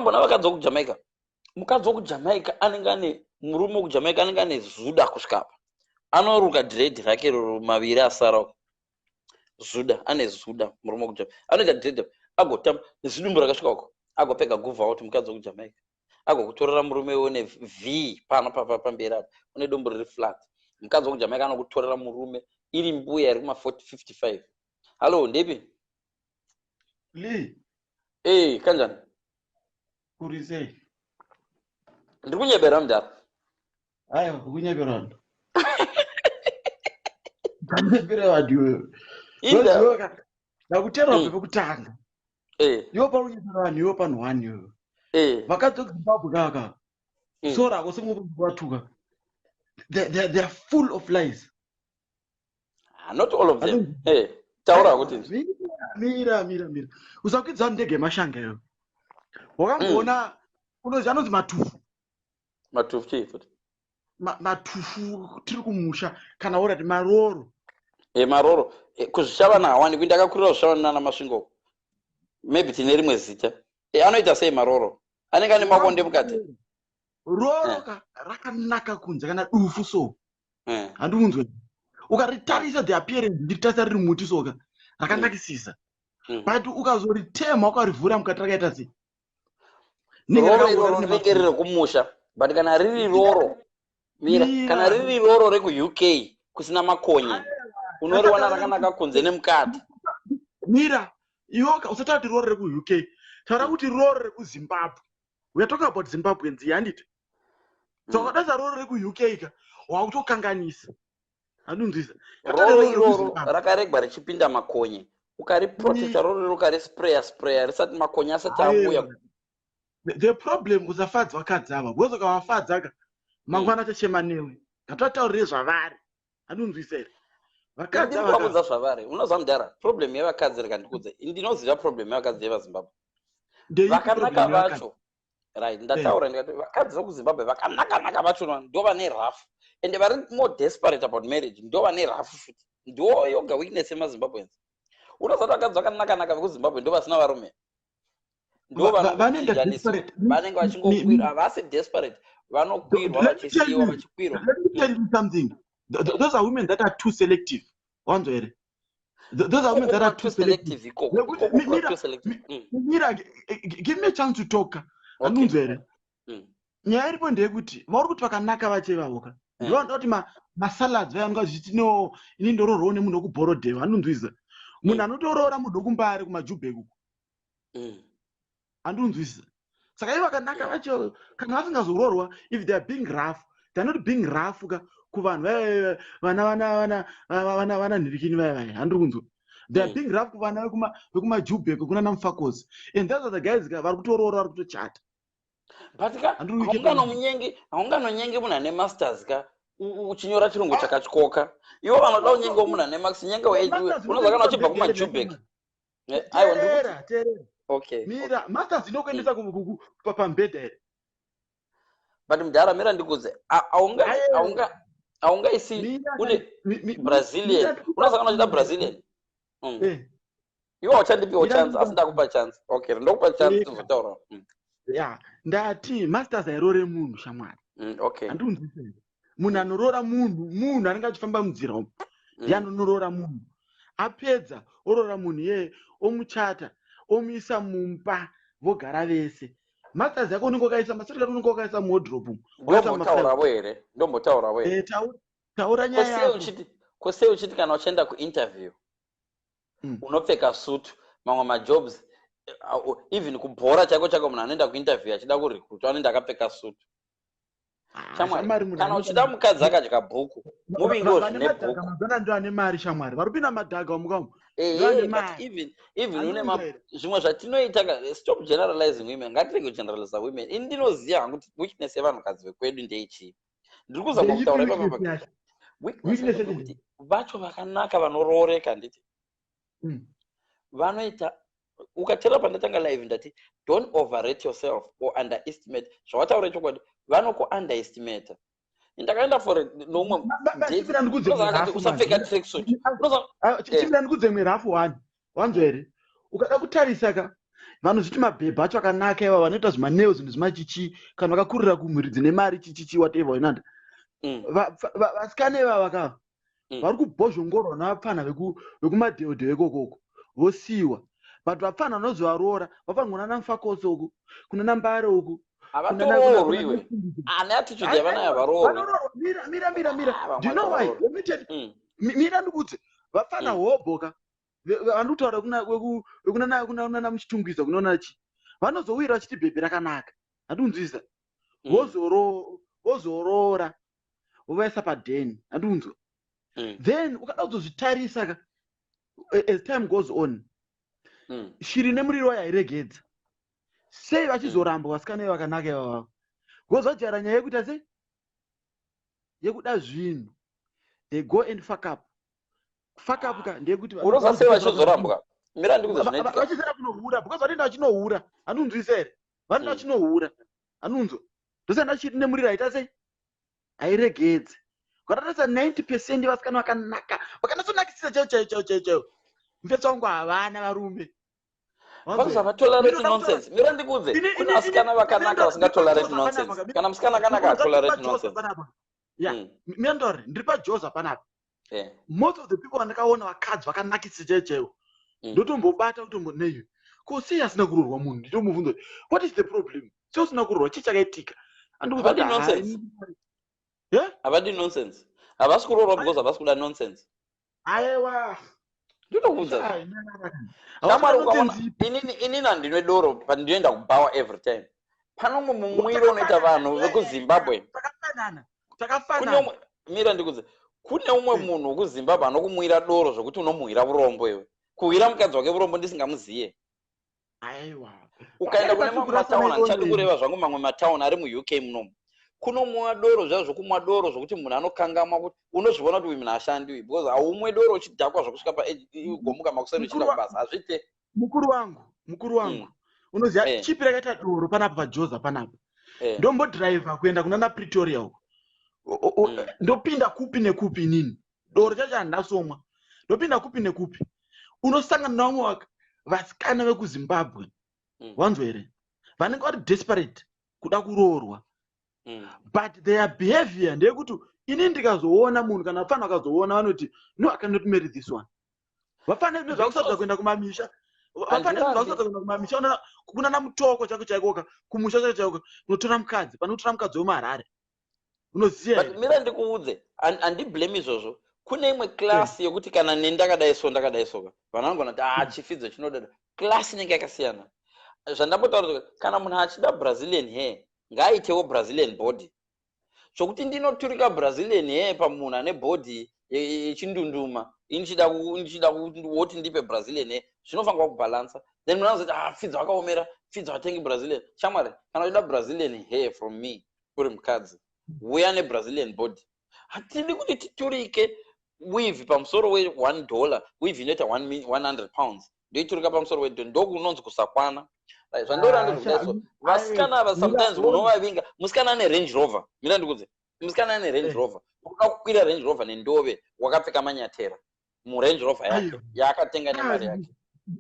Wakambona vakadzi wekuJamaica? Mukadzi wekuJamaica anenge ane murume wekuJamaica anenge ane zuda kusvika apa. Anoruka dread rake roro maviri asara uko. Zuda, ane zuda murume wekuJamaica. Anoita dread agotamba zidumbu rakasvika uko. Agopfeka guvha out mukadzi wekuJamaica. Agokutorera murume une V pano papa pamberi apa. Une dumbu riri flat. Mukadzi wekuJamaica anokutorera murume iri mbuya iri kuma 40 55. Hallo, ndepi? Lee. Eh, kanjani? Kuri sei? Ndiri kunyebera mudhara. Aiwa, kunyebera vanhu. Kunyebera vanhu iwewe. Inda. Ndakutera pekutanga. Iwe paunyebera vanhu iwe panhu one iwewe. Vakadzi vekuZimbabwe kaka. Sorry ako semuvatuka. They are full of lies. Ah, not all of them. Taura kuti. Mira, mira, mira. Usakwidza ndege yemashanga iwe. Wakamboona unoziva anonzi matufu. Matufu chii futi? Matufu tiri kumusha kana urati maroro. Maroro. Kuzvishavana hawani kuinda akakurira zvishavana nana Masvingo. Maybe tine rimwe zita. Anoita sei maroro? Anenge ane mabonde mukati. Roro ka rakanaka kunze kana dufu so. Handiunzwe. Ukaritarisa the appearance ndiritarisa riri muti soka rakanakisisa. But ukazoritema ukarivhura mukati rakaita sei? Roro iroro rinenge riri rekumusha, but kana riri roro, mira, kana riri roro rekuUK kusina makonye, unoriwana rakanaka kunze nemukati. Mira, iwe usataura kuti roro rekuUK, taura kuti roro rekuZimbabwe. We are talking about Zimbabweans here, handiti? So ukadaisa roro rekuUK ka, wakutokanganisa. Handinzwisa. Roro iroro rakaregwa richipinda makonye. Ukariprotecta roro riro ukarispraya spraya risati makonye asati auya. The problem kusafadza vakadzi ava, because ukavafadza ka, mangwana achachema newe. Ngatataurire zvavari. Handinzwisa here? Vakadzi ava ndikuvaudza zvavari. Unoziva mudhara, problem yevakadzi rikandikudza. Ndinoziva problem yevakadzi yevaZimbabwe. Vakanaka vacho. Right, ndataura ndikati vakadzi vekuZimbabwe vakanaka-naka vacho ndo vane rough. And vari more desperate about marriage, ndo vane rough futi. Ndo yoga weakness yemaZimbabweans. Unoziva kuti vakadzi vakanaka-naka vekuZimbabwe ndo vasina varume. Ndo vanongochijaniswa. Vanenge vachingokwirwa, havasi desperate. Vanokwirwa vachisiyiwa vachikwirwa. Let me tell you something. Those are women that are too selective. Wanzwa here? Those are women that are too selective. Mira, give me a chance to talk. Andunzwa here? Nyaya iripo ndeyekuti vauri kuti vakanaka vacho ivavo ka. Ndivanoda kuti masalads vaya vanonga vachiti no, ini ndoroorwawo nemunhu wekuBorodale. Andunzwisa. Munhu anotoroora munhu wekuMbare kumaJubek uko. Andunzwisa. Saka ivo vakanaka vacho kana vasingazoroorwa, if they are being rough, they are not being rough ka kuvanhu vaya vana vana vana vana vana nhirikini vaya vaya. Handiri kunzwa. They are being rough kuvana vekumaJubek kuna naMufakosi. And those are the guys ka vari kutoroora vari kutochata. But ka haunganonyengi munhu ane masters ka uchinyora chirungu chakatyoka. Ivo vanoda kunyengawo munhu ane max nyenga unoziva kana uchibva kumaJubek. Aiwa, Teerera, teerera. Okay. Mira, masters inokuendesa pambedha here? But mudhara, mira ndikudze. Haungaisi une Brazilian. Unoziva kana uchida Brazilian? Iwe hauchandipiwo chance, asi ndakupa chance. Okay, ndokupa chance tizotaura. Ya, ndati masters hairore munhu shamwari. Okay. Handinzwisise. Munhu anoroora munhu, munhu anenge achifamba munzira umu. Ndiye anonoroora munhu. Apedza oroora munhu iyeye, omuchata, omuisa mumba, vogara vese. Masters yako unenge wakaisa, macertificate unenge wakaisa muwardrobe umu. Ndombotauravo here? Ndombotauravo here? Taura nyaya yako. Kosei uchiti kana uchienda kuinterview unopfeka suit, mamwe majobs, even kubhora chako chako munhu anoenda kuinterview achida kurecruitwa anoenda akapfeka suit. Shamwari, kana uchida mukadzi akadya bhuku, muvingewo zvine bhuku. Mazana ndo ane mari shamwari, vari kupinda madhaga wamuka umu. But even une zvimwe zvatinoita, stop generalizing women. Ngatirege kugeneraliza women. Ini ndinoziva hangu kuti weakness yevanhukadzi vekwedu ndeichii. Ndiri kuzama kutaura ipapa. Weakness ndeyekuti vacho vakanaka vanorooreka, handiti? Vanoita ukateerera pandatanga live ndati don't overrate yourself or underestimate. Zvawataura chokwadi, vanoku-underestimata. Ndakaenda for nomwe usapfeka tracksuit. Chimira ndikudze mwe rafu one. Wanzwa here? Ukada kutarisa ka, Vanozviti mabhebha acho akanaka iva vanoita zvimaneo, zvinhu zvimachichi, kana vakakurira kumhuri dzine mari, chichichi, whatever, inanda. Vasikana ivava kava vari kubhozhongorwa navapfana vekumadheodheo ikokoko, vosiyiwa. But vapfana vanozovaroora vafanira kunana Mufakose uku, kunana Mbare uku. Havatoroorwi iwe, ane attitude yavanayo, havaroorwi. Vanoroorwa. Mira, mira, mira, mira. Ah, vamwe Do you know why? varoorwa. Let me tell you. Mira ndikudze. Vapfana hobhoka vanokutaura vekunana muChitungwiza, kunoona chi vanozowira vachiti bhebhi rakanaka, handikunzwisa? Vozoroora, vovaisa padheni, handikunzwa? Then ukada kuzozvitarisa ka, as time goes on, shiri nemuriro wayo hairegedza. Sei vachizorambwa vasikana ivo vakanaka ivavavo? Because vajaira nyaya yekuita sei, yekuda zvinhu. They go and fuck up. Fuck up ka ndeyekuti Unoziva sei vachizorambwa? Mira ndikudze zvinoitika. Vachizera kunohura, because vanoenda vachinohura, handikunzwisa here? Vanoenda vachinohura, handikunzwa? Ndosanda chiri nemuriro haita sei, hairegedze. Ukatarisa, 90% vasikana vakanaka, vakanatsonakisisa chaivo chaivo chaivo chaivo chaivo, mufetso wangu, havana varume. Because havatolerate nonsense. Mira ndikudze, kune vasikana vakanaka vasingatolerate nonsense. Kana musikana akanaka, hatolerate nonsense. Ya, mira nditaure, ndiri paJoza panapa. Most of the people vandakaona, vakadzi vakanakisisa chaivo chaivo, ndotombobata kutombo neyo, ko sei asina kuroorwa munhu? Nditomubvunza kuti, "What is the problem? Sei usina kuroorwa? Chii chakaitika?" Andikuudza Havadi kuti, nonsense. "Hai." Havadi nonsense. Havasi kuroorwa because havasi kuda nonsense. Aiwa. Ndinokuudza. Ai, no, no, no. Shamwari, Havasi ukaona nonsense ipi. Inini handinwe doro, pandinoenda kubhawa every time, pano mumwe mumwiro unoita vanhu vekuZimbabwe. Takafanana. Kune Takafanana. umwe, mira ndikudze, kune umwe munhu wekuZimbabwe anokumwira doro zvokuti unomuhwira urombo iwe, kuhwira mukadzi wake urombo ndisingamuziye. Aiwa. Ukaenda kune Pakati mamwe pakurasa matauni, handichadi maioneni. kureva zvangu mamwe matauni ari muUK munomu, kunomwiwa doro zviya zvokumwa doro zvokuti munhu anokangamwa kuti, unozviona kuti uyu munhu hashandi uyu, because haumwe doro uchidhakwa zvokusvika pagomuka makuseni uchienda kubasa, hazviite. Mukuru wangu, mukuru wangu, unoziva chipi rakaita doro panapa paJoza panapa? Ndombodhiraivha kuenda kunana Pretoria uko. Ndopinda kupi nekupi inini, doro chacho handasomwa, ndopinda kupi nekupi, unosangana navamwe vasikana vekuZimbabwe, wanzwa here, vanenge vari desperate kuda kuroorwa, but their behavior ndeyekuti ini ndikazoona munhu, kana vafana vakazoona, vanoti, "No, I cannot marry this one." Vafana zvakusatadza kuenda kumamisha, vafana Handirambi. zvakusatadza kuenda kumamisha, kunana Mutoko chako chaikoka, kumusha chako chaikoka, unotora mukadzi pane kutora mukadzi wemuHarare, unoziva But here? mira ndikuudze, handiblame izvozvo. Kune imwe class yekuti kana neni ndakadai so, ndakadai soka, vanhu vanogona kuti, "Ah, chifidzo chinodada." Class inenge yakasiyana. Zvandambotaura kuti kana munhu achida Brazilian hair, ngaaitewo Brazilian body. Zvokuti ndinoturika Brazilian hair pamunhu ane body yechindunduma, ndichida woti ndipe Brazilian hair, zvinofanirwa kubhalansa. Then munhu anozoti, "Ah, Fidzo akaomera, Fidzo atengi Brazilian." Shamwari, kana uchida Brazilian hair from me uri mukadzi, uya neBrazilian body. Hatidi kuti titurike weave pamusoro we$1. Weave inoita £100, ndoiturika pamusoro wedho, ndokunonzi kusakwana. Right, zvandora Ah, ndozvokudai so, vasikana ava sometimes munovavinga. Musikana ane Range Rover, mira ndikudze, musikana ane Range Rover, unoda kukwira Range Rover nendove, wakapfeka manyatera muRange Rover yake Aiwa. yaakatenga nemari yake.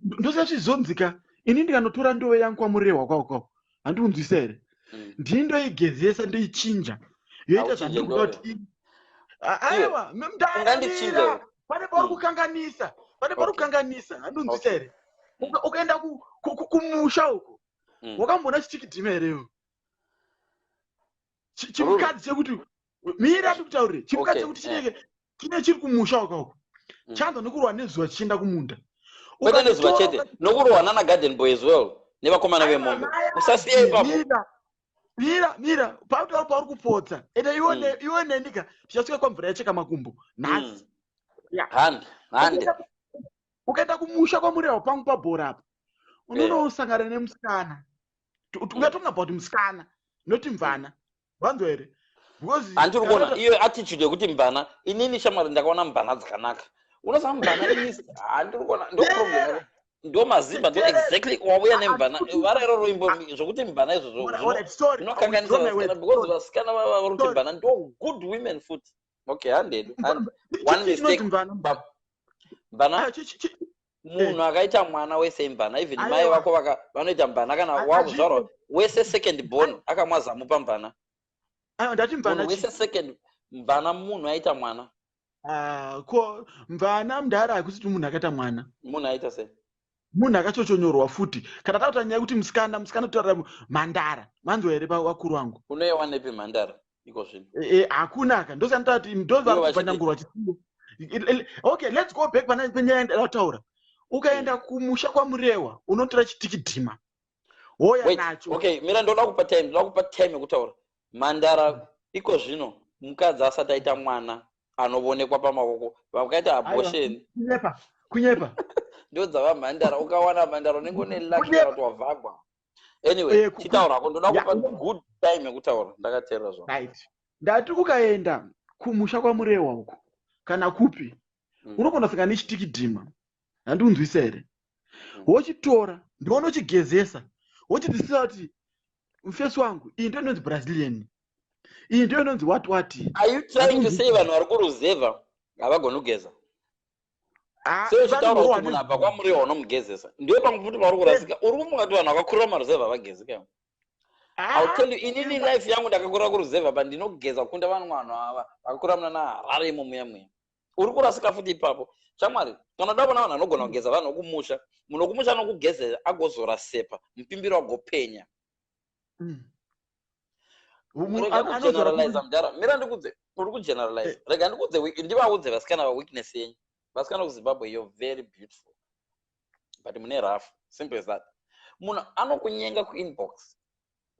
Ndosati zvizonzika, ini ndikanotora ndove yangu kwamurehwa kwako kwako, handikunzwisa here? Ndini ndoigezesa, ndoichinja, yoita Hauchinje zvandiri kuda ndove. kuti aiwa. Ungandichinja Mdara, iwe. pane pauri kukanganisa, pane pauri kukanganisa, handinzwisa here? Ukaenda kumusha uko, wakamboona chitikidhima here iwe? Chimukadzi chekuti, mira ndikutaurire, chimukadzi chekuti chinenge kine chiri kumusha ukauko, chanzwa nekurwa nezuva chichienda kumunda. Kwete nezuva Ukachitora chete, nokurohwa nana garden boy as well, nevakomana Aiwa, vemombe. maya, Usasiya ipapo. Mira, mira, mira, pautaura pauri kupotsa. Ende iwe iwe nenika tichasvika kwamvura yacheka makumbo nhasi. Ya. Hande, hande. Ukaenda kumusha kwaMurehwa pangu pabhora apa, unonosangana nemusikana. We are talking about musikana, not mvana, vanzwa here? Because Handiri kuona iyo attitude yekuti mvana. Inini shamwari, ndakaona mvana dzakanaka. Unoziva mvana ini handiri kuona, ndo problem, ndo mazimba, ndo exactly wauya nemvana vara iroro imbo zvokuti mvana izvozvo Alright, sorry, I zvinokanganisa withdraw my vasikana words. because Sorry. vasikana vari kuti Sorry. mvana ndo good women futi. Okay, handedu. One Chinonzi mistake. mvana. Mvana. Ah, Munhu akaita mwana wese imvana. Even mai vako vanoita mvana kana wakuzvarwa. Wese second born akamwa zamu pamvana. Aiwa, ndati mvana. Wese second mvana munhu aita mwana. Ah, ko mvana, mudhara, hakusi kuti munhu akaita mwana. Munhu aita sei? Munhu akachochonyorwa futi. Kana takuta nyaya yekuti musikana, musikana, totaura mhandara, manzwa here vakuru vangu? Unoiwanepi mhandara iko zvino? Hakuna ka. Ndosanotaura kuti ndozvarikubvanyangurwa chisiyo. Okay, let's go back pana penyaya yandataura. Ukaenda kumusha kwaMurewa, unotora chitikidhima, woya nacho. Okay, mira, ndoda kupa time, ndoda kupa time yekutaura. Mhandara iko zvino mukadzi asati aita mwana anoonekwa pamaoko, vakaita abortion. Kunyepa, kunyepa. Ndo dzava mhandara. Ukawana mhandara unenge une lucky kana kuti wavhagwa. Anyway, chitaurako, ndoda kupa good time yekutaura, ndakateerera zvo. Right, ndati ukaenda kumusha kwaMurewa uko kana kupi, unogona kusangana nechitikidhima, handiunzwisa here? Wochitora, ndiona uchigezesa, wochidzidzisa kuti mufesi wangu, iyi ndo inonzi Brazilian, iyi ndo inonzi what what. Are you trying to say vanhu vari kuruzevha havagoni kugeza? Ah, Sei uchitaura vanhu kuti munhu abva kwaMurewa unomugezesa? Ndiwe pamwe futi pauri kurasika. Uri kufunga kuti vanhu vakakurira maruzevha havagezi ka? Ah, I'll tell you, inini life yangu ndakakurira kuruzevha, but ndinogeza kukunda vanhu ava vakakurira muna naHarare imo muya muya. Uri kurasika futi ipapo, shamwari. Kana uda kuona vanhu vanogona kugeza, vanhu vokumusha. Munhu wokumusha anokugezera, agozora sepa, mupimbiro agopenya. Rega kugeneraliza, mudhara, mira ndikudze. Uri kugeneralize. Rega ndikudze, ndivaudze vasikana vaweakness yenyu. Vasikana kuZimbabwe, you're very beautiful, but mune rough. Simple as that. Munhu anokunyenga kuinbox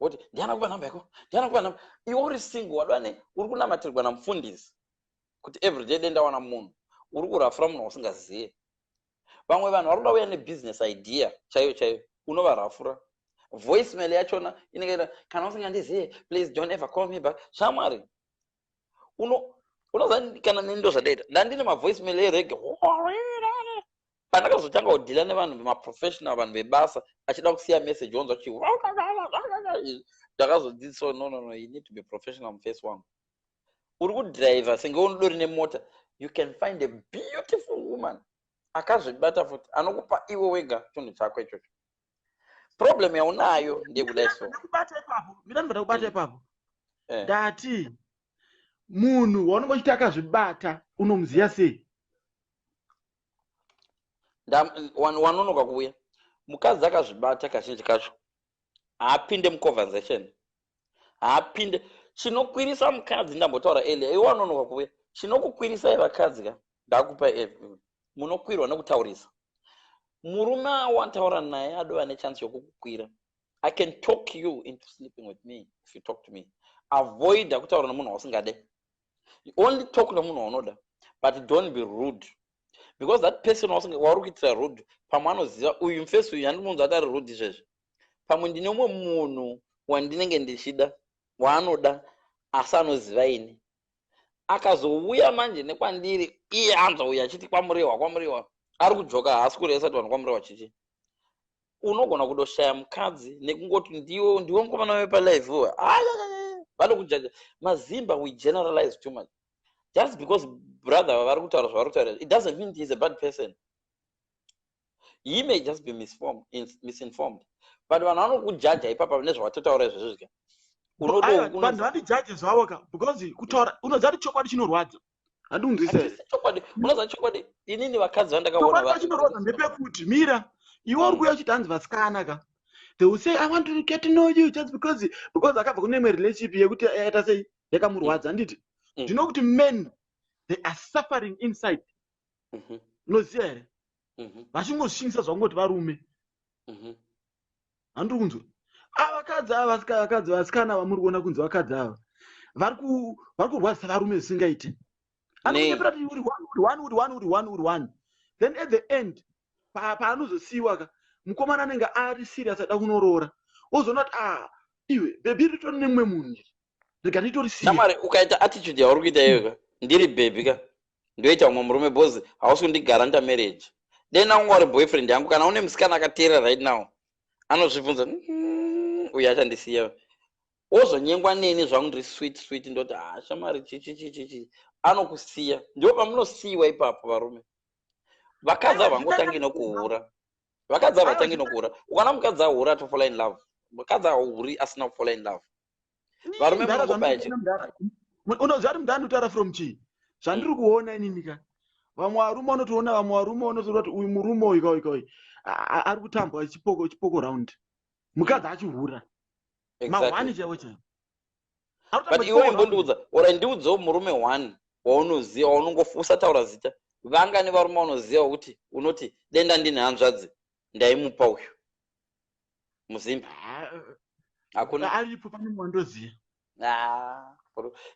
woti, "Ndiana kupa nhamba yako, ndiana kupa nhamba." Iwe uri single, wadwane, uri kunamatirwa namufundisi kuti everyday dendawana munhu. Uri kurafura munhu wausingaziye. Vamwe vanhu vari kuda kuuya nebusiness idea chaiyo chaiyo, unovarafura. Voicemail yachona inenge "Kana usingandiziye, please don't ever call me back." Shamwari, unoziva kana neni ndo zvadaita, ndandine mavoicemail erege. Pandakazotanga kudhila nevanhu vemaprofessional, vanhu vebasa, achida kusiya message, wonzwa chi ndakazodzidziswa, "No, no, no, you need to be professional." Mufesi wangu, uri kudhiraivha senge unodori nemota. You can find a beautiful woman akazvibata futi, anokupa iwe wega chinhu chako ichocho. Problem yaunayo ndeyekudai so. Ndakubata ipapo, mira, ndibva ndakubata ipapo. Ndati munhu waunenge uchiti akazvibata, unomuziya sei? Wanonoka kuuya. Mukadzi akazvibata kazhinji kacho haapinde muconversation, haapinde. Chinokwirisa mukadzi, ndambotaura earlier, iwe wanonoka kuuya. Chinokukwirisai vakadzi ka, ndakupa, munokwirwa nekutaurisa. Murume awataura naye adova nechance yokukukwira. I can talk you into sleeping with me if you talk to me. Avoida kutaura nemunhu wausingade. You only talk nemunhu waunoda, but don't be rude, because that person wauri kuitira rude, pamwe anoziva uyu mufesi uyu handimunzwa ati ari rude izvezvi. Pamwe ndine umwe munhu wandinenge ndichida, waanoda, asi anoziva ini. Akazouya manje nekwandiri, iye anzouya achiti kwaMurehwa, kwaMurehwa ari kudzoka, haasi kuresa kuti vanhu kwaMurehwa chichi. Unogona kudoshaya mukadzi nekungoti ndiwe, ndiwe mukomana wepalive. Vanokujaja mazimba. We generalize too much. Just because brother vari kutaura zvavari kutaura, it doesn't mean he's a bad person. He may just be misinformed, but vanhu vanokujaja ipapa nezvawatotaura izvezvo zvika. Vanhu vandijaje zvavo ka, because kutaura, unoziva kuti chokwadi chinorwadza, handiunzwisa here? Chokwadi, unoziva chokwadi, inini vakadzi vandakaona Chokwadi chinorwadza ndepekuti, mira, iwe uri kuuya uchiti hanzi vasikana ka, they will say, "I want to get to know you," just because akabva kune imwe relationship yekuti yaita sei, yakamurwadza, handiti? Ndinokuti men, they are suffering inside. Unoziva here? Vachingozvishingisa zvakungoti varume. Handiri kunzwa avakadzi ava, vakadzi, vasikana vamuri kuona kunzi vakadzi ava, vari kurwadzisa varume zvisingaiti. Anokunyepera kuti uri one, uri one, uri one, uri one, uri one. Then at the end, paanozosiyiwa ka, mukomana anenge ari serious, ada kunoroora, ozoona kuti, "Ah, iwe baby, ritori nemumwe munhu iri, rega nditorisiye." Shamwari, ukaita attitude yauri kuita iyoyo ka, ndiri baby ka, ndoita umwe murume, because hausi kundigaranta marriage. Dai naunga uri boyfriend yangu, kana une musikana akateerera right now, anozvibvunza, uyu achandisiya." Wozonyengwa neni zvangu, ndiri sweet sweet, ndoti, "Ah, shamwari, chichi chichi chi." Anokusiya. Ndipo pamunosiyiwa ipapo, varume. Vakadzi havangotangi nokuhura. Vakadzi havatangi nokuhura. Ukaona mukadzi ahura, atofalla in love. Mukadzi ahuri asina kufalla in love. Varume munongobaya chete. Unoziva kuti mudhani utaura from chii? Zvandiri kuona inini ka, vamwe varume vanotoona, vamwe varume vanotoona kuti uyu murume uyu ka, uyu ka, uyu ari kutambwa chipoko chipoko round, mukadzi achihura mahwani chaivo chaivo. But iwe imbondiudza, ora ndiudzewo murume one waunoziva, waunongofu, usataura zita. Vangani varume vaunoziva wekuti unoti denda ndine hanzvadzi ndaimupa uyu muzimba? Hakuna. Aripo, pane wandoziva. Ah,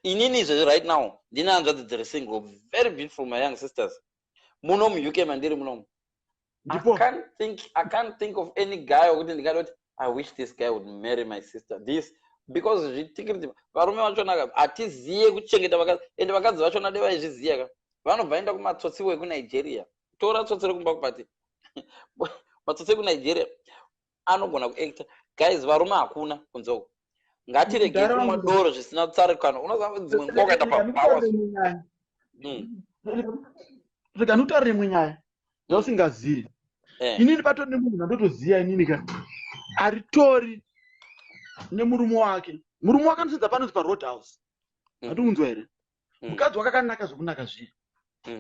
inini izvezvi right now ndine hanzvadzi dziri single, very beautiful, my young sisters muno muUK mandiri munomu. I can't think of any guy wekuti ndingada kuti I wish this guy would marry my sister, this, because zvitikiriti varume vachona hatiziye kuchengeta vakadzi, ende vakadzi vachona de vaizviziya ka, vanobva enda kumatsotsi wekunigeria. Tora tsotsi rekumba kupati, matsotsi ekunigeria anogona kuacta. Guys, varume hakuna kunze uko. Ngatiregei kumwa doro zvisina tsarikano. Unoziva dzimwe nguva ukaenda pabhawa. Rega ndikutaurire imwe nyaya yausingazivi. Inini patori nemunhu wandotoziva inini ka, aritori nemurume wake. Murume wake anosenza panonzi paroad house. Hatiunzwa here? Mukadzi wake akanaka zvokunaka zviya.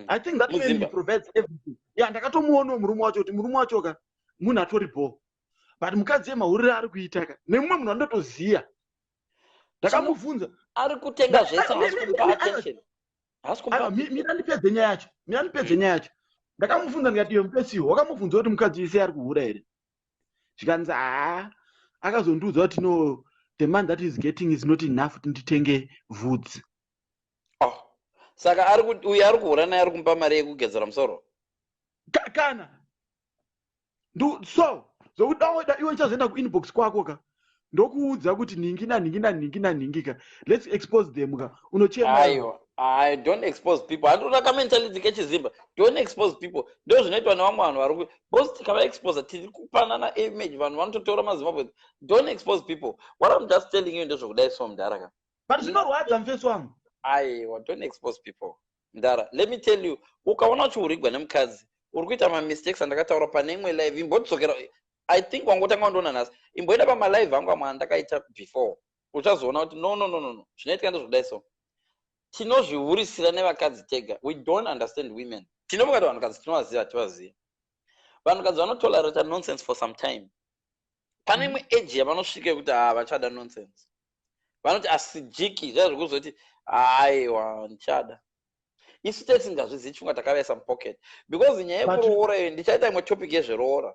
I think that man, he provides everything. Ya, ndakatomuonawo murume wacho, kuti murume wacho ka munhu atori bho, but mukadzi yemahuriro ari kuita ka, nemumwe munhu wandotoziya, ndakamubvunza. Ari kutenga zvese, haasi kumupa attention, haasi kumupa. Mina ndipedze nyaya yacho, mina ndipedze nyaya yacho. Ndakamubvunza ndikati, "Iwe mupesiwo, wakamubvunza kuti mukadzi ise ari kuhura here?" Zvikanzi, "Haa, akazondiudza kuti no, the man that is getting is not enough kuti nditenge vhudzi." Oh. Saka ari uyu ari kuhura naye ari kumupa mari yekugezera musoro? Kana so zokuti daoda iwe ndichazoenda kuinbox kwako ka, ndokuudza kuti nhingi nanhingi nanhingi nanhingi ka, let's expose them ka, unochema. Aiwa, I don't expose people. Handinoda kamentality kechizimba. Don't expose people. Ndo zvinoitwa nevamwe vanhu vari because tikavaexposa tiri kupanana image, vanhu vanototora maZimbabwe. Don't expose people. What I'm just telling you ndezvokudai so, mudhara ka. But zvinorwadza, mufesi wangu. Aiwa, don't expose people, mudhara. Let me tell you, ukaona uchihurigwa nemukadzi, uri kuita mamistakes andakataura pane imwe live. Imbodzokera, I think wangotanga wandiona nhasi, imboenda pamalive angu amwe andakaita before, uchazoona kuti no, no, no, no, no, zvinoitika ndezvokudai so. Tinozvihurisira nevakadzi tega. We don't understand women. Tinofunga kuti vanhukadzi tinovaziva, hativazivi. Vanhukadzi vanotolerata nonsense for some time. Pane imwe age yavanosvika yekuti ha, vachada nonsense, vanoti asijiki zvaa zvekuzoti aiwa, ndichada. Isu tesingazvizivi, chifunga takavaisa mupocket, because nyaya yekuroora iyo, ndichaita imwe topic yezveroora.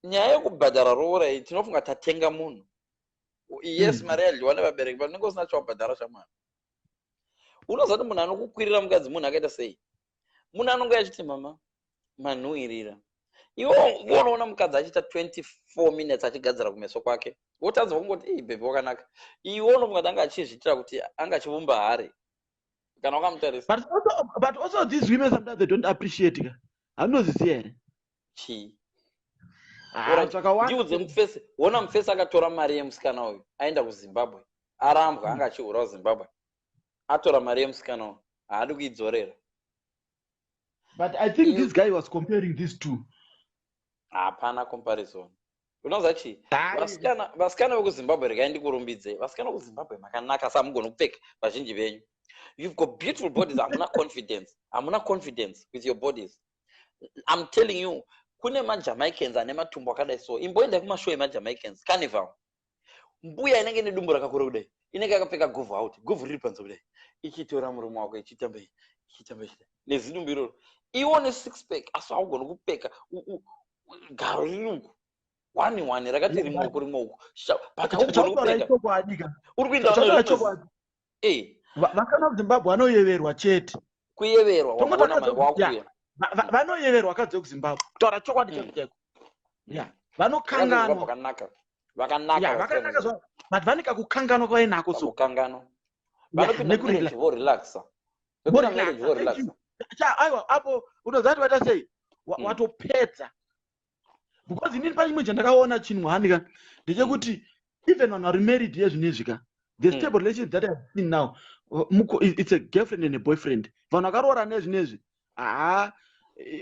Nyaya yekubhadhara roora iyi, tinofunga tatenga munhu. Yes, mari yadyiwa nevabereki, but unenge usina chawabhadhara shamwari. Unoziva kuti munhu anokukwirira mukadzi munhu akaita sei? Munhu anonge achiti, "Mama, manhuhwirira." Iwe unoona mukadzi achiita 24 minutes achigadzira kumeso kwake, wotadza kungoti, "Ii, baby, wakanaka." Iwe unofunga kuti anga achizviitira kuti anga achiumba hari kana wakamutarisa. But also these women, sometimes they don't appreciate ka. Handinoziziva here? Chii? Ah, zvakawanda. Ndiudze mufesi. Wona mufesi akatora mari yemusikana uyu, aenda kuZimbabwe, arambwa, anga achihura kuZimbabwe, atora mari yemusikana uyu, haadi kuidzorera. But I think this guy was comparing these two. Hapana comparison. Unoziva chii? Vasikana vekuZimbabwe, regai ndikurumbidze, vasikana vekuZimbabwe makanaka, asi hamugoni kupfeka. Vazhinji venyu, you've got beautiful bodies, hamuna confidence. Hamuna confidence with your bodies, I'm telling you. Kune maJamaicans ane matumbu akadai so. Imboendai kumashow emaJamaicans, carnival. Mbuya inenge ine dumbu rakakura kudai, inenge yakapfeka guvhu out, guvhu riri panze kudai, ichitora murume wako, ichitamba, ichitamba, ichita nezidumbu iroro. Iwo nesix pack, asi haugoni kupfeka. Garo riri uku, one one rakati rimwe uku, rimwe uku, but haugoni Chautaura kupfeka. Ichokwadi ka. Uri kuenda Chautaura chokwadi. Vasikana vekuZimbabwe vanoyeverwa chete. Kuyeverwa. Tongoti wakuona ya, wakuya. Vanoyeverwa vakadzi vekuZimbabwe, kutaura chokwadi chaiko chaiko, ya, vanokanganwa. Vakanaka, vakanaka. Ya, vakanaka zvavo, but vane kakukanganwa kwavainako so. Kukanganwa. Ya, Vanopinda nekurelax. marriage vorelaxa. Vepinda marriage Vorelaxa, thank vorelaxa. you. Aiwa, apo unoziva kuti vaita sei? Watopedza, because inini pane chimwe chandakaona chinhu hanika, ndechekuti even vanhu vari married yezvinezvi ka, the stable relationship that I've seen now, it's a girlfriend and a boyfriend. Vanhu vakaroora nezvinezvi, haa,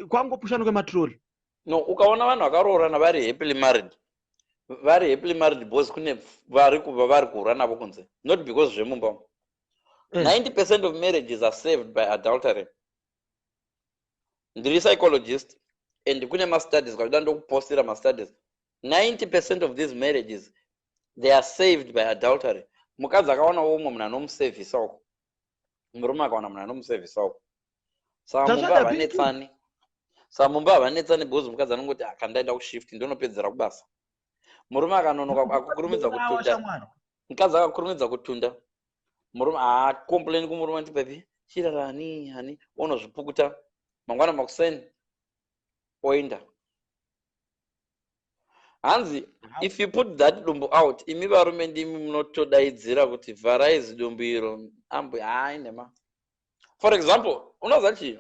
Kwangopushana kwematroli. No, ukaona vanhu vakaroorana vari happily married, vari happily married because kune vari kuva vari kuhura navo kunze, not because zvemumba. 90% of marriages are saved by adultery. Ndiri psychologist and kune mastudies, kwakuda ndokupostira mastudies. 90% of these marriages, they are saved by adultery. Mukadzi akawana umwe munhu anomusevhisa uko, murume akawana munhu anomusevhisa uko, saka mumba havanetsani. Saka mumba havanetsani because mukadzi anongoti, "Akandaenda kushift, ndonopedzera kubasa." Murume akanonoka, akakurumidza kutunda, mukadzi akakurumidza kutunda, murume haacomplaini kumurume ati, "Baby, chirarani hani." Unozvipukuta, mangwana makuseni oenda. Hanzi, "If you put that dumbu out, imi varume ndimi munotodaidzira kuti vharai zidumbu iro." Ambwe, hai, nema. For example, unoziva chii?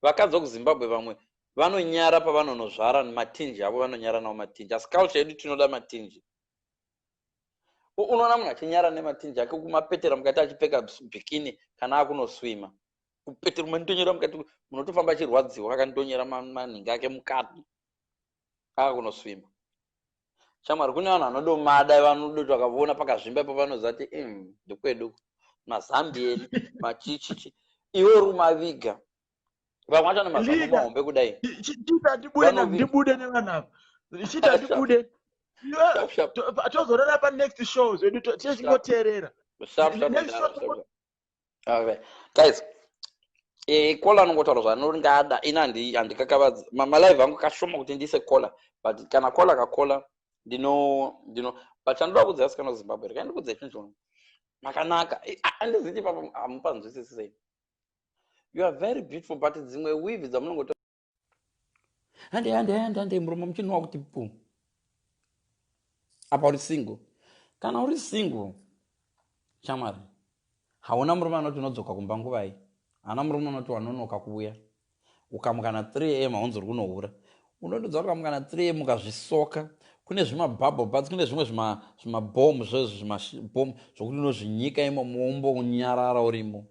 Vakadzi vekuZimbabwe vamwe vanonyara pavanonozvara matinji avo, vanonyara nawo matinji, asi culture yedu tinoda matinji. Unoona munhu achinyara nematinji ake, kumapetera mukati, achipfeka bikini kana akunoswima, kupetera mandonyera mukati, munotofamba achirwadziwa, akandonyera manhingi ake mukati akakunoswima. Shamwari, kune vanhu vanodomada, vanodoti vakavona pakazvimba ipo vanoziva kuti ndekwedu, mazambieni machichichi. Iwe uri kumaviga, vamwe vacho nemazambo mahombe kudai. Chita ndibude nevanhu ava, chita ndibude, tozorora panext show zvedu, tichingoteerera. Guys, caller anongotaura zvaanongada. Ini handikakavadzi malive angu kashoma kuti ndiise caller, but kana caller kacaller ndino ndino but chandoda kuudza vasikana kuZimbabwe, rekai ndikudze chinhu chino. Makanaka, handiziti ipapo hamupanzwisisi sei. You are very beautiful, but dzimwe weave dzamunongoto, hande, hande, hande, hande, muromo muchinwa kuti pu. Apa uri single. Kana uri single, shamwari, hauna murume anoti unodzoka kumba nguvai, hauna murume anoti wanonoka kuuya. Ukamuka na3 am, haunzi uri kunohura. Unondodza ukamuka na3 am, ukazvisoka, kune zvimabubble baths, kune zvimwe zvimabhomu, zvezvo zvimabhomu zvokuti unozvinyika imomo, wombonyarara urimo,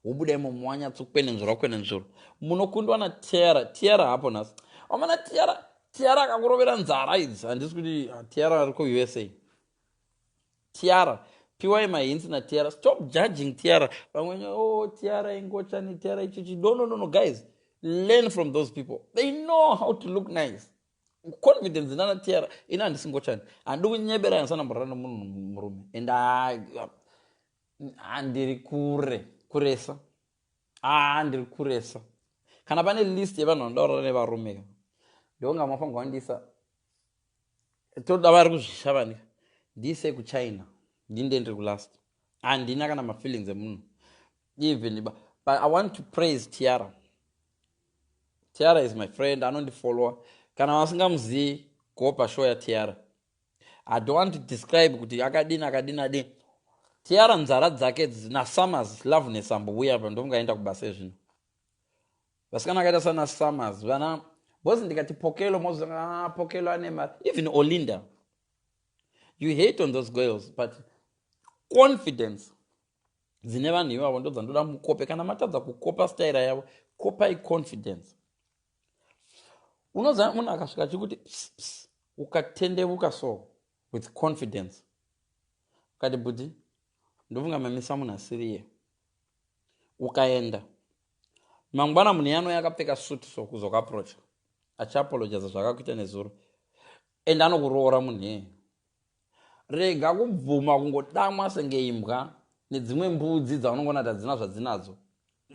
wobuda imomo wanyatsokwenenzvura kwenenzvura. Munokundwa naTiara. Tiara hapo nhasi wamana Tiara. Tiara akakurovera nzara idzi. Handisi kuti Tiara ari kuUSA. Tiara, piwai mahints naTiara. Stop judging Tiara. Vamwe, "Oh, Tiara ingochani, Tiara ichichi." No, no, no, no, guys, learn from those people. They know how to look nice. Confidence nana Tiara. Ina handisi ngochani, handi kunyebera, handisana nemunhu murume and handiri kure kuresa, ndiri kuresa. Kana pane list yevanhu vanodaurara nevarume, ndonga mafanirwa wandisa. Toda vari kuzvishavani, ndiisei kuChina, ndinde ndiri kulast. Handina kana mafeelings emunhu even. But I want to praise Tiara. Tiara is my friend, anondifollowa. Kana vasingamuzivi, go pashow yaTiara. I don't want to describe kuti akadini, akadini, adini. Tiara nzara dzake nasummers loveness ambouya pa, ndomungaenda kubasa ezvino. Vasikana vakaita sana Summers, vana bosi, ndikati Pokelo, mozi, "Ah, Pokelo ane mari." Even Olinda, you hate on those girls, but confidence dzine vanhu ivavo ndo dzandoda mukope. Kana matadza kukopa staira yavo, kopai confidence. Unoziva munhu akasvika achikuti, ukatendevuka so with confidence, ukati, "Bhudhi, ndofunga mamisa munhu asiriye," ukaenda, mangwana munhu yanouya akapfeka suit so kuzokuapproacha, achiapologiza zvakakuita nezuro, and anokuroora munhu iyeye. Rega kubvuma kungodamwa senge imbwa nedzimwe mbudzi dzaunongona kuti hadzina zvadzinadzo.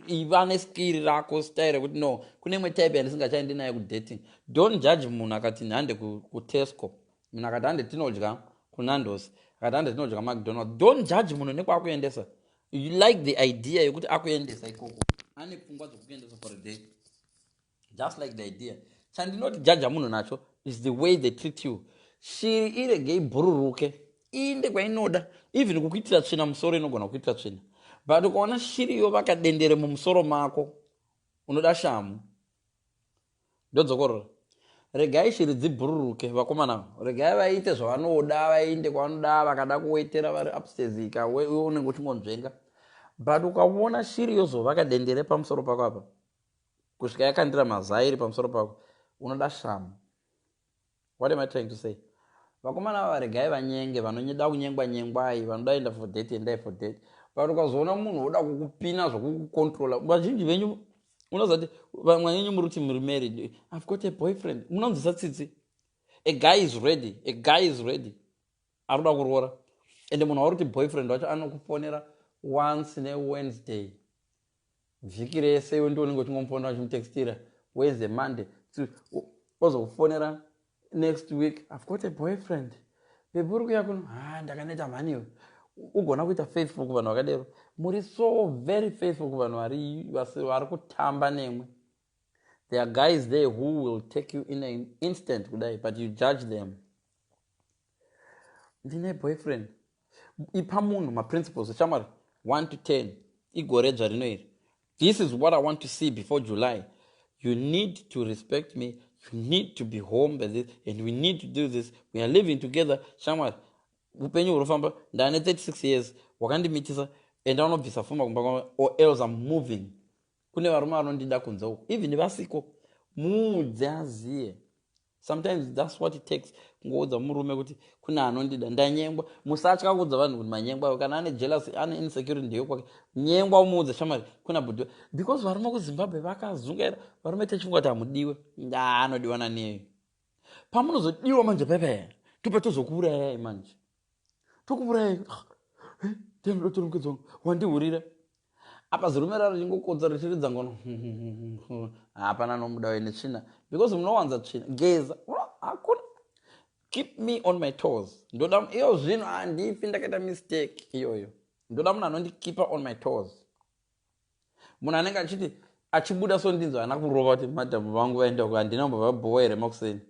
Iva neskiri rako, style rekuti, "No, kune imwe type yandisingachaendi nayo kudating." Don't judge munhu akati hande kuTesco, munhu akati hande tinodya kuNandos, akati hande tinodya McDonald. Don't judge munhu nekwakuendesa. You like the idea yekuti akuendesa ikoko, ane pfungwa dzokuendesa for a day. Just like the idea. Chandinoti jaja munhu nacho is the way they treat you. Shiri irege ibhururuke, iinde kwainoda. Even kukuitira tsvina musoro, inogona kuitira tsvina, but ukaona shiriyo vakadendere mumusoro mako, unoda shamu. Ndodzokorora, regai shiri dzibhururuke, vakomana. Regai vaite zvavanoda, vainde kwavanoda. Vakada kuwetera vari upstairs, ika iwe unenge uchingonzvenga. But ukaona shiri yozovaka dendere pamusoro pako apa. Kusvika yakandira mazairi pamusoro pako, unoda shamu. What am I trying to say? Vakomana ava, regai vanyenge. Vanoda kunyengwa, nyengwai. Vanoda enda for date, endai for date. But ukazoona munhu woda kukupina zvokukucontrola, vazhinji venyu unozati vamwe venyu muri kuti muri married, "I've got a boyfriend." Munonzwisa tsitsi. A guy is ready, a guy is ready, ari kuda kuroora, ende munhu wauri kuti boyfriend wacho anokufonera once neWednesday vhiki rese. Iwe ndiwo unenge uchingomufonera, uchimutextira Wednesday, Monday, ozokufonera next week, "I've got a boyfriend, baby, uri kuya kuno." Ha, ndakaneta mhaniwe. Ugona kuita faithful kuvanhu vakadero? Muri so very faithful kuvanhu vari kutamba nemwe. There are guys there who will take you in an instant kudai, but you judge them. "Ndine boyfriend." Ipa munhu maprinciples, shamwari. 1 to 10, igoredzva rino iri. This is what I want to see before July. You need to respect me, you need to be home by this, and we need to do this. We are living together, shamwari. Upenyu hurufamba. Ndane 36 years, wakandimitisa, enda unobvisa fuma kumba kwa, or else I'm moving. Kune varume vanondida kunze uku, even vasiko. Muudze aziye. Sometimes that's what it takes, kungoudza murume kuti kune anondida, ndanyengwa. Musatya kuudza vanhu kuti manyengwa. Kana ane jealousy, ane insecurity, ndeyo kwake. Nyengwa, umuudze, shamwari, kuna budhiwa. Because varume kuZimbabwe vakazungaira. Varume techifungwa kuti hamudiwe. Nda anodiwa naniyeyo. Pamunozodiwa manje pepe, topa tozokuurayai manje, tokuurayai. Tenodotora mukadzi wangu, wandihurira. Apa zirume raro richingokotsa, richiridza ngono, hapana nomuda wene tsvina, because munowanza tsvina. Geza, hakuna. Keep me on my toes. Ndoda iyo zvino, handifi ndakaita mistake iyoyo. Ndoda munhu anondikeepa on my toes, munhu anenge achiti achibuda so ndinzwa ana kurova kuti madhamu vangu vaenda ku, handina kumbovabhowa here makuseni?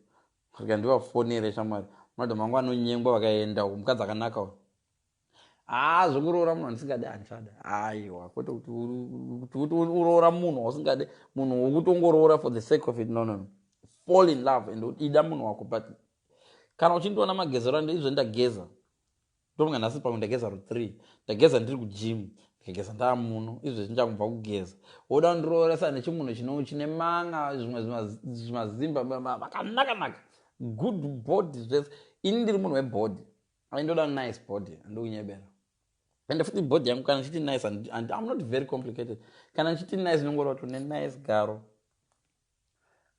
Rika ndivafonere, shamwari, madhamu vangu anonyengwa vakaenda uku, mukadzi akanaka uyu. Haa, zvekuroora munhu andisingade handichada, aiwa. Kwete kuti uroora munhu wausingade, munhu wokutongoroora for the sake of it. No, no, no. Fall in love and ida munhu wako. But kana uchindiona magezero ando izvo, ndageza, ndofunga nhasi pamwe ndageza ru3. Ndageza ndiri kugym, ndikageza ndaamuno. Izvezvi ndichangobva kugeza, woda kundirooresa nechimunhu chino chine manga, zvimwe zvimazimba vakanaka-naka, good body, zvese. Ini ndiri munhu webody, aindoda nice body, andikunyebera. Ende futi body yangu, kana ndichiti nice, and I'm not very complicated. Kana ndichiti nice, ndingoreva kuti une nice garo,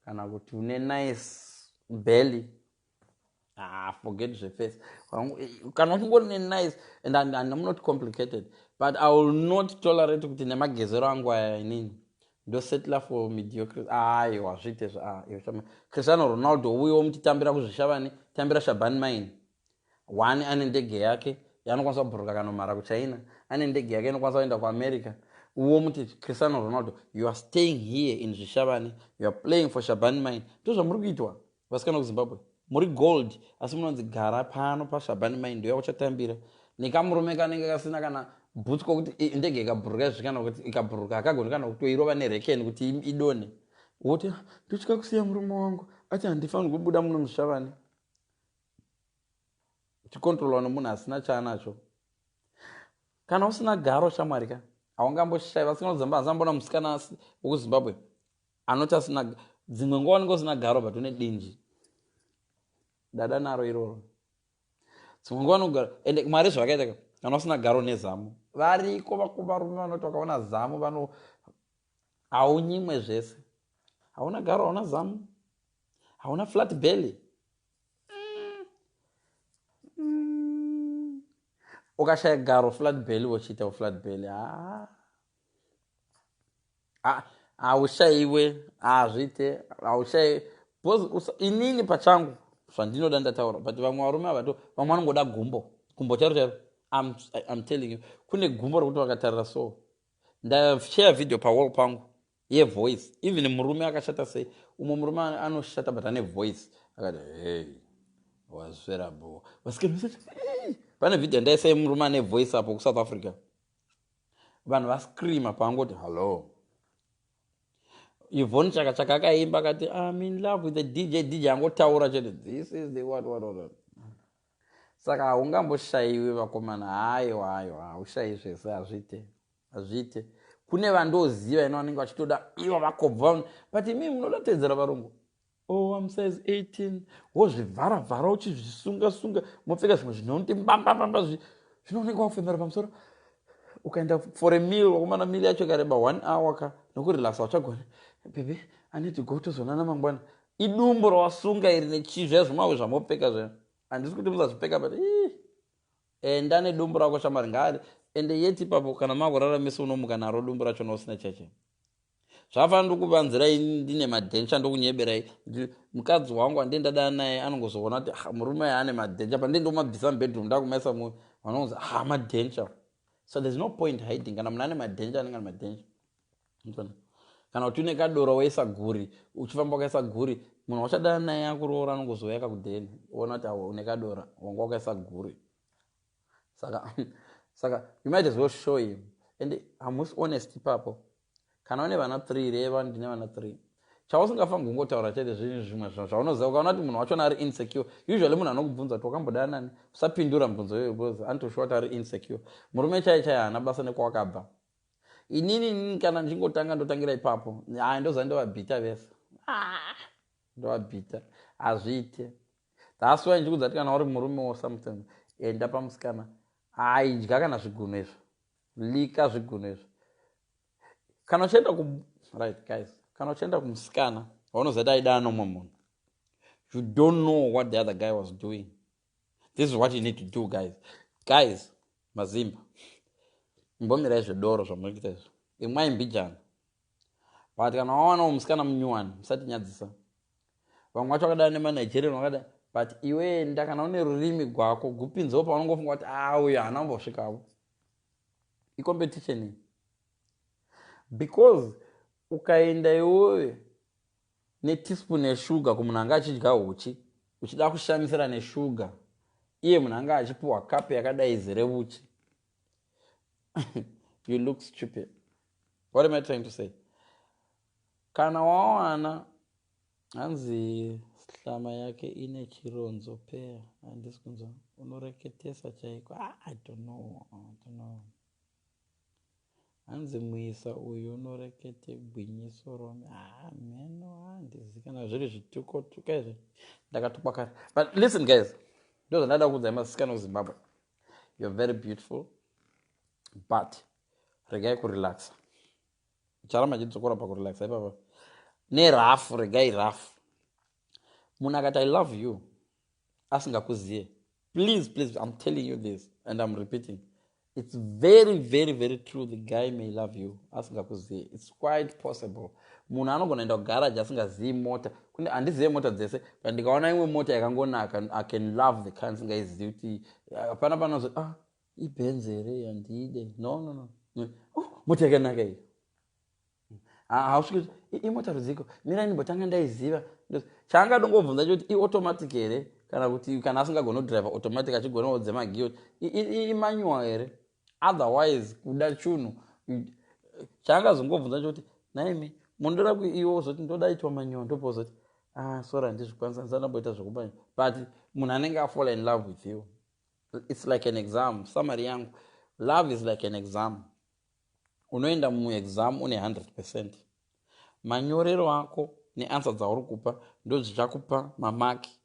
kana kuti une nice belly. Ah, forget zveface. Kana uchingori nenice, and I'm not complicated, but I will not tolerate kuti nemagezero angu aya inini ndosettla for mediocrity. Aiwa, zviite. Cristiano Ronaldo uyo mutitambira kuZvishavane, tambira Shabani Mine one, ane ndege yake yaanokwanisa kubhuruka kanomhara kuChina, ane ndege yake inokwanisa kuenda kuAmerica. Uwo muti, "Cristiano Ronaldo, you are staying here in Zvishavane, you are playing for Shabani Mine." Ndo zvamuri kuitwa, vasikana kuZimbabwe. Muri gold, asi munonzi gara pano paShabani Mine, ndo yakuchatambira nekamurume kanenge kasina kana bhutsu, kokuti ndege ikabhuruka izvi, kana kuti ikabhuruka, akagoni kana kutoirova nerekeni kuti idone. Woti, "Ndotya kusiya murume wangu, ati handifaniri kubuda muno muZvishavane." Chikontrolwa nomunhu asina chaanacho. Kana usina garo, shamwari ka, haungamboshayi. Vasina kuZimbabwe, asambona musikana wekuZimbabwe anoti asina. Dzimwe nguva unenge usina garo, but une dinji, dada naro iroro. Dzimwe nguva unogara, ende Mwari zvakaita ka, kana usina garo nezamu, variko varume vanoti vakaona zamu vano haunyimwe zvese. Hauna garo, hauna zamu, hauna flat belly. Ukashaya garo, flat belly, wochiita flat belly. Ha, haushayiwe, hazviite, haushayi, because inini pachangu zvandinoda ndataura. But vamwe varume avato, vamwe vanongoda gumbo, gumbo chairo chairo. I'm telling you, kune gumbo rekuti vakatarira so. Ndashare video pawall pangu yevoice. Even murume akashata sei, umwe murume anoshata but ane voice, akati, "Hey, waswera bo, vasikana." Pane video ndaisai, murume ane voice apo kuSouth Africa, vanhu vascreama paangoti, "Hallo." Yvonne Chaka Chaka akaimba akati, "I'm in love with the DJ." DJ angotaura chete, "This is the what, what, what." Saka haungamboshayiwi, vakomana. Haiwa, haiwa, haushayi zvese, hazviite, hazviite. Kune vandoziva ino vanenge vachitoda ivo vakobva, but imi munoda teedzera varungu. Oh, I'm size 18, wozvivhara vhara, uchizvisunga sunga, mopfeka zvimwe zvinoti mbambambamba, zvinooneka wafemera pamusoro. Ukaenda for a meal, wakomana, meal yacho ikareba one hour ka, nokurelaxa uchagona. "Baby, I need to go, tozonana mangwana." Idumbu rawasunga iri nechizvo zvimahwe zvamopfeka zvayo. Handisi kuti musazvipfeka, but enda nedumbu rako, shamari, ngaari ende yeti ipapo. Kana makuraramisa, unomuka naro dumbu racho nousina cheche. Zvafanira ndikuvanzirai, ndine madhencha, ndokunyeberai. Mukadzi wangu handii ndadana naye, anongozoona kuti, "Ah, murume aya ane madhencha." Pandii ndomabvisa mubedroom, ndakumaisa, vanongozi, "Ah, madhencha." So there's no point hiding. Kana munhu ane madhencha, anenge ane madhencha. Kana kuti une kadora, waisa guri, uchifamba wakaisa guri, munhu wachadana naye akuroora anongozouya kakudheni, ona kuti awo une kadora, wanga wakaisa guri. Saka you might as well show him. And hamusi honest ipapo. Kana une vana three, reva, "Ndine vana three." Chausingafangi kungotaura chete zvinhu zvimwe zvaunoziva. Ukaona kuti munhu wachona ari insecure, usually munhu anokubvunza kuti wakambodana nani, usapindura mubvunzo iyoyo, because anotoshuwa kuti ari insecure. Murume chai chai haana basa nekwawakabva. Inini kana ndichingotanga, ndotangira ipapo. Hai, ndoziva, ndovabhita vese. Ah, ndovabhita, hazviite. That's why ndichikudza kuti kana uri murume wo something, enda pamusikana, aidya kana zviguno izvo, lika zviguno izvo. Kana uchienda ku, right guys, kana uchienda kumusikana waunoziva kuti aidana nomumwe munhu, you don't know what the other guy was doing. This is what you need to do, guys. Guys, mazimba, mbomirai zvedoro zvamuri kuita izvo, imwai mbijana. But kana wawanawo musikana munyuwani, musatinyadzisa. Vamwe vacho vakadai nemaNigerian vakadai, but iwe enda, kana une rurimi gwako, gupinzewo paunongofunga kuti a ah, uyo haana kumbosvikawo. Icompetition iyi, because ukaenda iwewe neteaspoon yeshuga kumunhu anga achidya uchi, uchida kushamisira neshuga, iye munhu anga achipiwa kapu yakadai zere uchi, you look stupid. What am I trying to say? Kana wawana hanzi hlama yake ine chironzo peya, handisi kunzwa, unoreketesa chaiko. Ah, I don't know, I don't know. Hanzi muisa uyu unorekete gwinyiso rome. Ah, mheno, handizi kana zviri zvituko tuka izvi, ndakatukwa kare. But listen guys, ndo zvandada kuudzai masikana kuZimbabwe. You're very beautiful, but regai kurelaxa. Charamba chidzokora pakurelaxa ipapa nerafu. Regai rafu. Munhu akati, "I love you," asingakuziye, please, please, I'm telling you this and I'm repeating, it's very, very, very true, the guy may love you asingakuziye. It's quite possible. Munhu anogona enda kugaraji asingazivi mota. Kune, handizive mota dzese, but ndikaona imwe mota yakangonaka, I can love the car ndisingaizivi kuti hapana panozo, "Ah, iBenz here? Handide." No, no, no. "Oh, mota yakanaka iyi." Hausviki, "Imota rudziko? Mirai ndimbotanga ndaiziva." Chaangadongobvunza choti iautomatic here, kana kuti kana asingagoni kudrive automatic, achigonawo dzemagiya, imanual here. Otherwise kuda chunhu, chaangazongobvunza choti, "Naimi mundoda iwo?" Zoti, "Ndoda itwa manual." Ndopozoti, "Ah, sorry, handizvikwanisa, ndisandamboita zvekubanya." But munhu anenge afall in love with you, it's like an exam. Summary yangu, love is like an exam. Unoenda muexam une 100%. Manyorero ako neanswer dzauri kupa ndo zvichakupa mamaki.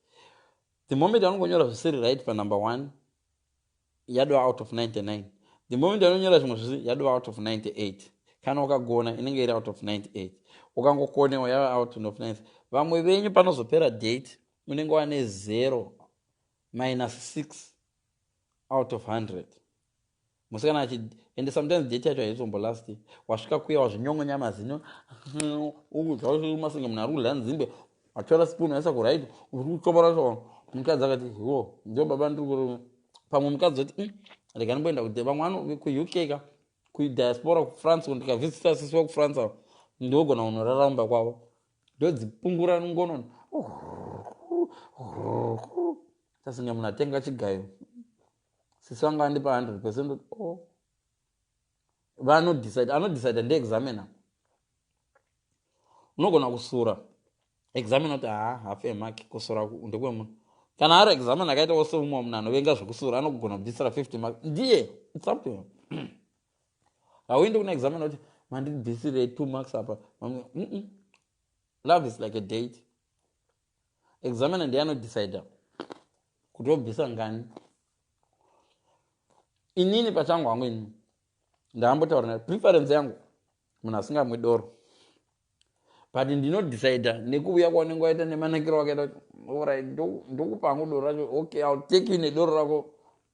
The moment anongonyora zvisiri right panumber one, yadova out of 99. The moment anonyora zvimwe zvisi, yadova out of 98. Kana ukagona, inenge iri out of 98. Ukangokonewa, yava out of 9. Vamwe venyu panozopera date unenge wane 0 minus 6 out of 100. Musikana achi, ende sometimes date yacho haizombolasti. Wasvika kuya, wazvinyongonya mazino, masinge munhu ari kudya nzimbe, atora spoon, aisa kuright, uri kuchobora cho. Mukadzi akati, "Ho, ndio baba ndiri." Pamwe mukadzi oti, rega ndimboenda kude." Vamwe ano kuUK ka, kudiaspora, kuFrance, ndikavhizita sisi wekuFrance avo, ndogona kunoraramba kwavo, ndodzipungura ngonono, tasinge munhu atenga chigayo. Sisi vanga vandipa 100%. Oh, vanodecide, anodecide ndeexaminer. Unogona kusura, examiner kuti, "Ha, half emark." Kusura ndekwemunhu. Kana ari examiner akaitawo seumwe munhu anovenga zvekusura, anogona kubvisira 50 mark ndiye. It's up to him. Hauendi kuna examiner kuti, Mandibvisirei 2 marks apa. Love is like a date. Examiner ndiye anodecida kuti wobvisa ngani. Inini pachangu hangu, inini ndaambotaura preference yangu, munhu asingamwi doro, but ndinodecida nekuuya kwaunenge waita nemanakiro wakaita kuti alright, ndokupa hangu doro racho. Okay, I'll take you nedoro rako.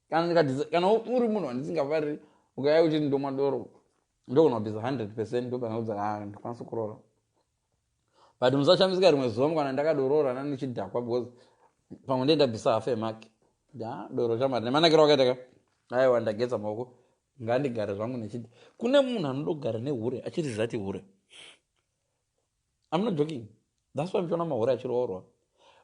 Kana uri munhu wandisingafariri, ukauya uchiti ndomwa doro, ndogona kubvisa 100%. Ndobva ah, ndikwanisa kuroora. But musashamisika rimwe zuva kana ndakadoroora nanichidhakwa, because pamwe ndee ndabvisa hafu yemark. Ya doro chamari nemanakiro wakaita ka, aiwa, ndageza maoko, ngandigare zvangu nechidi. Kune munhu anodogara nehure achiti zati hure. I'm not joking. That's why muchiona mahure achiroorwa.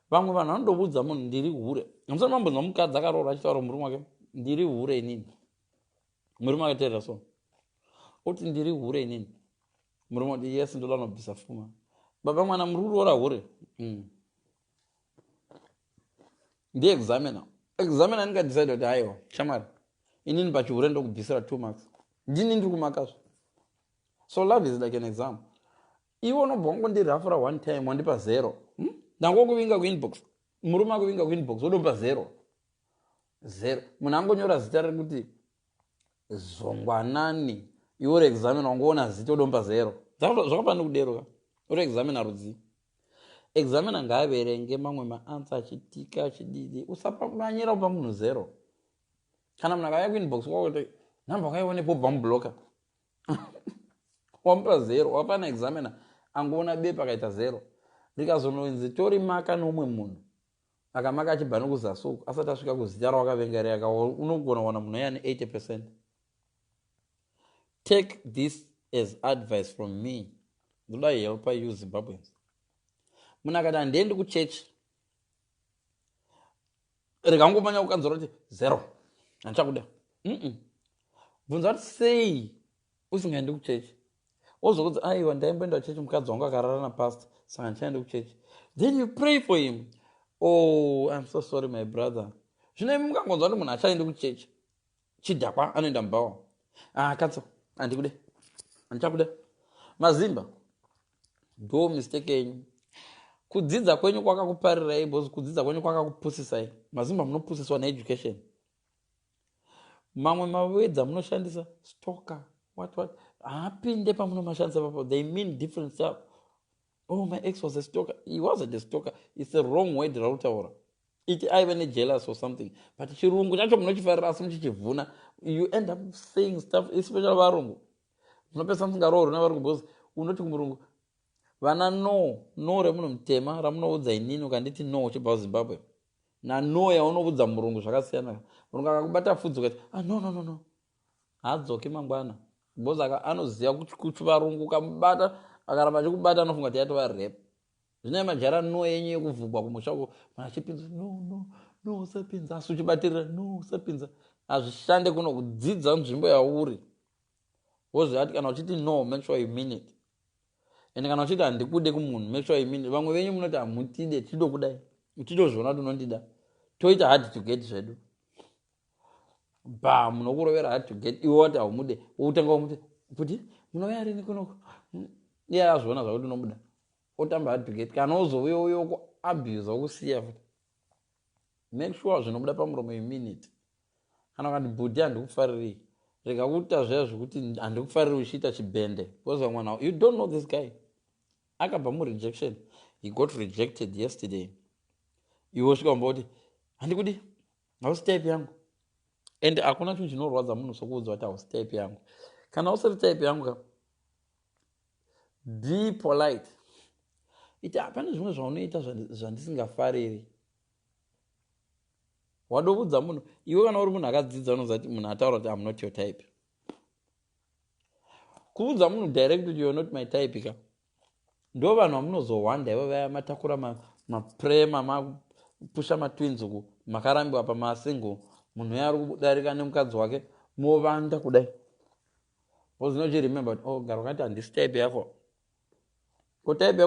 Vamwe vanhu vanodoudza munhu, "Ndiri hure." Hamusati mambonzwa mukadzi akaroorwa achitaura murume wake, "Ndiri hure inini"? Murume akateerera so, oti, "Ndiri hure inini." Murume oti, "Yes, ndoda nobvisa fuma." Baba mwana, muri kuroora hure. Ndiexaminer. Examiner anongodecide kuti, "Aiwa shamwari, inini pachihure ndokubvisira 2 marks." Ndini ndiri kumakazvo. So love is like an exam. Iwe unobva wangondirafura one time, wandipa zero? Ndangokuvinga kuinbox, murume akuvinga kuinbox, wodopa zero zero. Munhu angonyora zita rekuti Zongwanani, iwe uri examiner, wangoona zita, wodomupa zero. Zvakafanira kuderuka. Uri examiner rudzii? Examiner ngaaverenge mamwe maanswer achitika achididi. Usapamanyira kupa munhu zero. Kana munhu akauya kuinbox kwako kuti nhamba wakaionepo, ubva mubloka, wamupa zero. Wapana examiner angoona bepa akaita zero, rikazononzi torimaka noumwe munhu akamaka achibva nokuzasi uku, asati asvika kuzita rawakavenga reyaka, unogona kuwana munhu yane 80%. Take this as advice from me. Ndoda helpa you Zimbabweans. Munhu akati, "Handiendi kuchechi," rekangomanya kukanzura kuti zero, handichakuda. Bvunza kuti, "Sei usingaendi kuchechi?" Wozokudza, "Aiwa, ndaimboenda kuchechi, mukadzi wangu akarara napastor, saka handichaendi kuchechi." Then you pray for him. "Oh, I'm so sorry, my brother." Zvino imi mukangonzwa kuti munhu achaendi kuchechi, chidhakwa, anoenda mubhawa, ah, katso, handikude, handichakuda. Mazimba, ndo mistake yenyu. Kudzidza kwenyu kwakakuparirai, because kudzidza kwenyu kwakakupusisai. Mazimba, munopusiswa needucation. Mamwe mawords amunoshandisa, stalker, what what, haapinde pamunomashandisa papo. They mean different stuff. "Oh, my ex was a stalker." He wasn't a stalker. It's a wrong word rautaura. Iti aive nejealous or something. But chirungu chacho munochifarira, asi muchichivhuna. You end up saying stuff, especially varungu. Munopesa musingaroorwi navarungu, because unoti kumurungu, vana no no remunhu mutema ramunoudza inini, ukanditi no uchibva kuZimbabwe, nano yaunoudza murungu zvakasiyana. Murungu akakubata fudzi, ukati, "Ah, no, no, no, no," haadzoki mangwana, because anoziva kuti varungu ukamubata, akaramba achikubata, anofunga kuti yatova rape. Zvino majara no yenyu yekuvhugwa kumusha uko, munhu achipinza, "No, no, no, usapinza," asi uchibatirira, "No, usapinza." Hazvishande kuno. Kudzidza nzvimbo yauri, woziva kuti kana uchiti no, make sure you mean it. And kana uchiti handikude kumunhu, make sure you mean it. Vamwe venyu munoti hamutide, tidokudai, titozviona kuti unondida, toita hard to get zvedu. Ba munokurovera hard to get, iwe wati haumude, utanga umuti kuti munouya rini kunoko. Iye azviona zvakuti unomuda, otamba hard to get. Kana ozouya uyo kuabuse, wokusiya futi. Make sure zvinobuda pamuromo, you mean it. Kana ukati, "Bhudhi, handikufarirei," rega kuita zviya zvekuti handikufariri uchiita chibhende, because vamwe vanhu, you don't know this guy akabva murejection. He got rejected yesterday. Iwe usvika wamba kuti, "Handikudi, hausi type yangu." And hakuna chinhu chinorwadza munhu sokuudzwa kuti hausi type yangu. Kana usiri type yangu ka, be polite. Iti, "Pane zvimwe zvaunoita zvandisingafariri." Wadoudza munhu iwe. Kana uri munhu akadzidza, unoziva kuti munhu ataura kuti, "Am not your type." Kuudza munhu direct kuti, "You're not my type" ka, ndo vanhu vamunozohwanda ivo vaya matakura maprema, mapusha matwins uku, makarambiwa pamasingle. Munhu uya ari kudarika nemukadzi wake, movanda kudai, because unochiremember kuti, "Oh, gara wakati handisi type yako." Ko type yako?